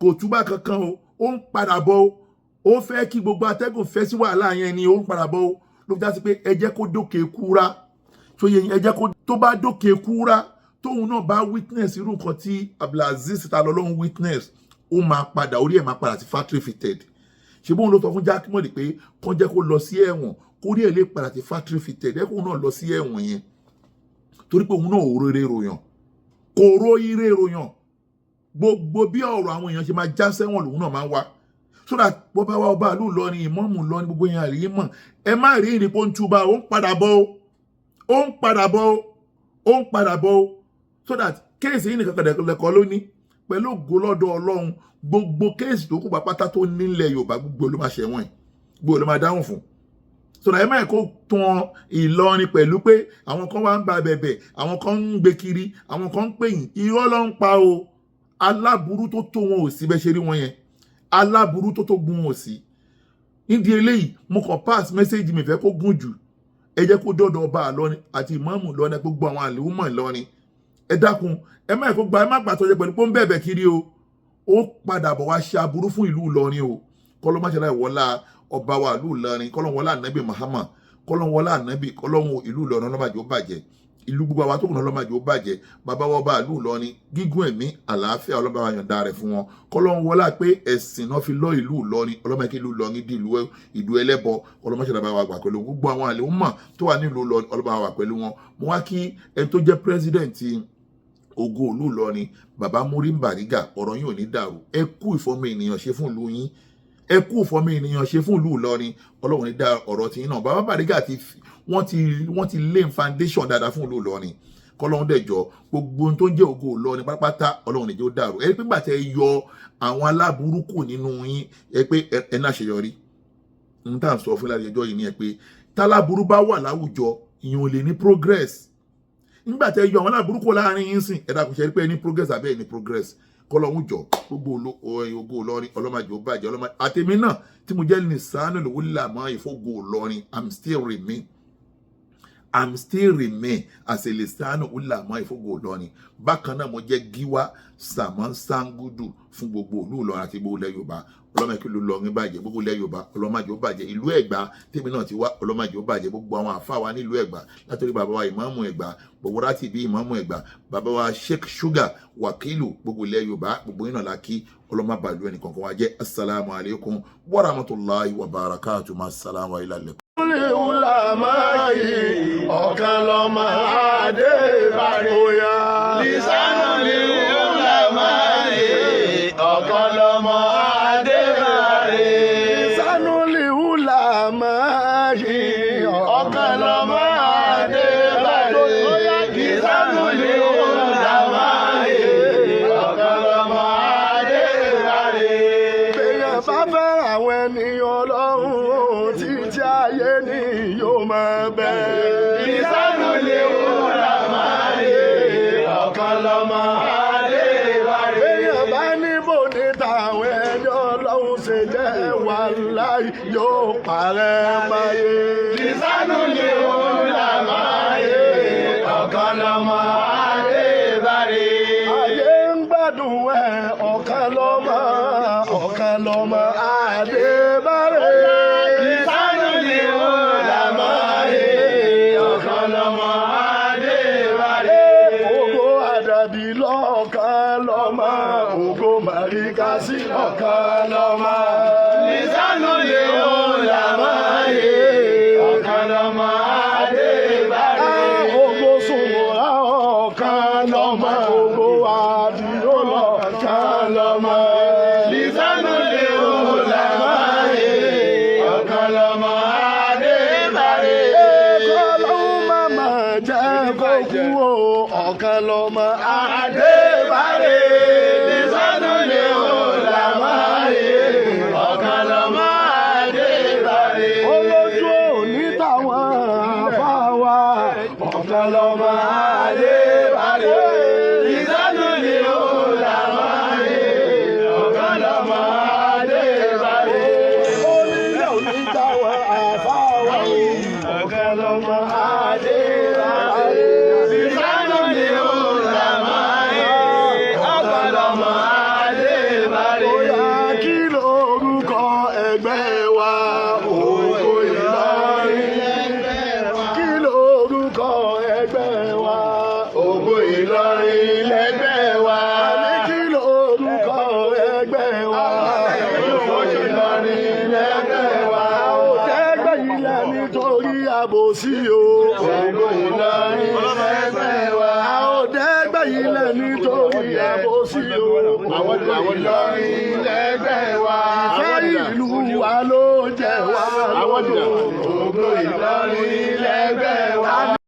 Kò túbá kankan o. Ó ń padà bọ̀ o. Ó fẹ́ kí gbogbo atẹ́gùn fẹ́ sí wàhálà yẹn ni. Ó ń padà bọ̀ o. Ló fi já sí pé ẹ jẹ́ kó dókè kúra tó yẹ, ẹ jẹ́ kó tó bá dókè kúra, tóun náà bá witness irú nǹkan tí Abdulaziz ta lọ lóhun witness, ó máa padà, orí ẹ̀ máa padà sí factory fitted. Ṣé bóun ló sọ fún Jákèmọ́dé pé kán jẹ́ kó lọ sí ẹ̀wọ̀n, kórí ẹ̀ lè padà sí factory fitted? Ẹ̀ kóun náà lọ sí ẹ̀wọ̀n yẹn, torí pé òun náà ò rere ròyàn, kò ró ire ròyàn. Gbogbo bí ọ̀rọ̀ àwọn èèyàn ṣe máa já sẹ́wọ̀n lòun náà máa ń wá, so that bó bá wá ọba àlù lọ ní ìmọ̀ọ́mù lọ ní gbogbo yẹn àríyé mọ̀. Ẹ má rí ìrìn pé ó ń túbà. Ó ń padà bọ̀ ó, ó ń padà bọ̀ ó, ó ń padà bọ̀ ó. So that case yìí nìkan lẹ́kọ̀ọ́ ló ní pẹ̀lú ògo lọ́dọ̀ Ọlọ́run. Gbogbo case tó kù pátá tó nílẹ̀ Yorùbá, gbogbo ló máa ṣẹ̀wọ̀n ẹ̀, gbogbo ló máa dáhùn fún. So that ẹ má kó tán Ìlọrin pẹ̀lú pé àwọn kan wá ń ba bẹ̀bẹ̀, àwọn kan ń gbé kiri, àwọn kan ń pè yín. Irọ́ ló ń pa o. Aláburú tó tó wọn ò sí. Bẹ́ẹ̀ ṣe rí wọn yẹn, aláburú tó tó gun wọn ò sí. Nídìí eléyìí, mo kàn pass message mi, fẹ́ kó gùn jù. Ẹ jẹ́ kó dọ̀dọ̀ ọba Ìlọrin àti ìmáàmù Ìlọrin, gbogbo àwọn àlèhùnmọ̀ Ìlọrin. Ẹ dákun, ẹ má kó gba, ẹ má gbà tọ́jú pẹ̀lú pé ó ń bẹ̀bẹ̀ kiri o. Ó padà bọ̀ wá ṣe aburú fún ìlú Ìlọrin o. Kọ́lọ́ má ṣe láì wọlá ọba wa ìlú Ìlọrin, kọ́lọ́ wọlá ànábì Muhammad, kọ́lọ́ wọlá ànábì, kọ́lọ́ ìlú Ìlọrin ọlọ́màjò ó bàjẹ́, ìlú gbogbo àwa tó kùnà ọlọ́màjò ó bàjẹ́. Bàbá wa ọba ìlú Ìlọrin, gígùn ẹ̀mí, àlàáfíà, ọlọ́ba wa yọ̀ǹda rẹ̀ fún wọn. Kọ́lọ́ wọlá pé ẹ̀sìn náà fi lọ ìlú Ìlọrin, ọlọ́mọ kí ìlú Ìlọrin di ìlú ẹlẹ́bọ. Ọlọ́mọṣẹ́ bá wa gbà pẹ̀lú gbogbo àwọn àlè mọ̀ tó wà nílùú Ìlọrin, ọlọ́ba wa wà pẹ̀lú wọn. Mo wá kí ẹni tó jẹ́ president Ògo ìlú Ìlọrin, bàbá Muri Bariga, ọ̀rọ̀ yín ò ní dàrú. Ẹ kú ìfọmọ ènìyàn ṣe fún ìlú yín, ẹ kú ìfọmọ ènìyàn ṣe fún ìlú Ìlọrin. Ọlọ́run ní dá ọ̀rọ̀ tí yín náà. Bàbá Bariga ti wọ́n ti lay foundation dáadáa fún ìlú Ìlọrin. Kọ́lọ́run dẹ̀jọ́ gbogbo ohun tó ń jẹ́ Ògo Ìlọrin pátápátá, Ọlọ́run ní jẹ́ ó dàrú. Ẹ pé gbà tẹ́ yọ àwọn aláburúkú nínú yín, ẹ pé ẹ ní àṣeyọrí. N tá à ń sọ fún ìlànà ìjọ yìí ni ẹ pé táláburú bá wà láwùjọ, ìyẹn ò lè ní progress. Nígbà tẹ́ yọ àwọn aláburúkú láàrin yín sìn, ẹ dákun, ṣe pé ẹ ní progress àbẹ́ ẹ ní progress? Kọ́lọ́hún jọ, gbogbo Ògo Ìlọrin, ọlọ́màjò bàjẹ́. Ọlọ́mà àtẹ̀mí náà tí mo jẹ́ nìsánú lówó làmọ́ ìfọ́gò Ìlọrin, I'm still remain as a lisanu ulama ìfọ́gò Ìlọrin. Bákan náà, mo jẹ́ gíwá sàmọ́ sangudu fún gbogbo ìlú Ìlọrin àti gbogbo ilẹ̀ Yorùbá. Ọlọ́mọ kí ìlú Ìlọrin bàjẹ́, gbogbo ilẹ̀ Yorùbá, ọlọ́màjò bàjẹ́. Ìlú Ẹ̀gbá tèmi náà ti wá, ọlọ́màjò bàjẹ́. Gbogbo àwọn àfa wa nílùú Ẹ̀gbá, látòrí bàbá wa ìmáàmù Ẹ̀gbá, gbogbo láti bí ìmáàmù Ẹ̀gbá, bàbá wa Sheikh Sugar Wakilu, gbogbo ilẹ̀ Yorùbá, gbogbo yín náà la kí. Ọlọ́mọ bàlú ẹnì kọ̀ọ̀kan wa jẹ́. Asalaamu alaykum wa rahmatulahi wa barakatu. Ma salamu alaykum. Ọ̀kan lọ́mọ Adébárí. Lisanu li ulama'i, ọ̀kan lọ́mọ Adébárí. Lisanu li ulama'i, ọ̀kan lọ́mọ Adébárí. Lisanu li ulama'i, ọ̀kan lọ́mọ Adébárí. Bẹ́ẹ̀ bá fẹ́ àwọn ènìyàn Ọlọ́run, títí ayé ni yóò máa bẹ. Lisanu li ṣe jẹ́ wàláì yóò parẹ́ máyé. Lisanu ni ulamaye, ọ̀kan lọ́mọ Adébárè. Ayé ń gbádùn ẹ̀ ọ̀kan lọ́mọ, ọ̀kan lọ́mọ Adébárè. Lisanu ni ulamaye, ọ̀kan lọ́mọ Adébárè. Ògo àdàbí lọ́ọ̀kan lọ́mọ, ògo màríkàsí ọ̀kan lọ́mọ. Lisanu ni ulamaye, ọ̀kan lọ́mọ Adébárè. Ògo sùnwòrà ọ̀kan lọ́mọ, ògo àdìó lọ́ọ̀kan lọ́mọ. Lisanu ni ulamaye, ọ̀kan lọ́mọ Adébárè. Kọ́lọ́hún màmá jẹ́ kó kú o, ọ̀kan lọ́mọ Adébárè. Lisanu ni ulamaye, ọ̀kan lọ́mọ Adébárè. Olójú òní táwọn àfa wa, ọ̀kan lọ́mọ Adébárè. Lisanu ni ulamaye, ọ̀kan lọ́mọ Adébárè. Onílé òní táwọn àfa wa, ọ̀kan lọ́mọ Adébárè. Lisanu ni ulamaye, ọ̀kan lọ́mọ Adébárè. Bóyá kí lorúkọ ẹgbẹ́ wa, Ògo Ìlọrin. Kí lorúkọ ẹgbẹ́ wa, Ògo Ìlọrin lẹ́gbẹ́ wa. Àní kí lorúkọ ẹgbẹ́ wa, Ògo Ìlọrin lẹ́gbẹ́ wa. A ò dẹ́gbẹ́ ilẹ̀ nítorí àbòsí o. Ògo Ìlọrin lẹ́gbẹ́ wa. A ò dẹ́gbẹ́ ilẹ̀ nítorí àbòsí o. Ògo Ìlọrin lẹ́gbẹ́ wa. Ìfẹ́ ìlú wa ló jẹ wá lógún.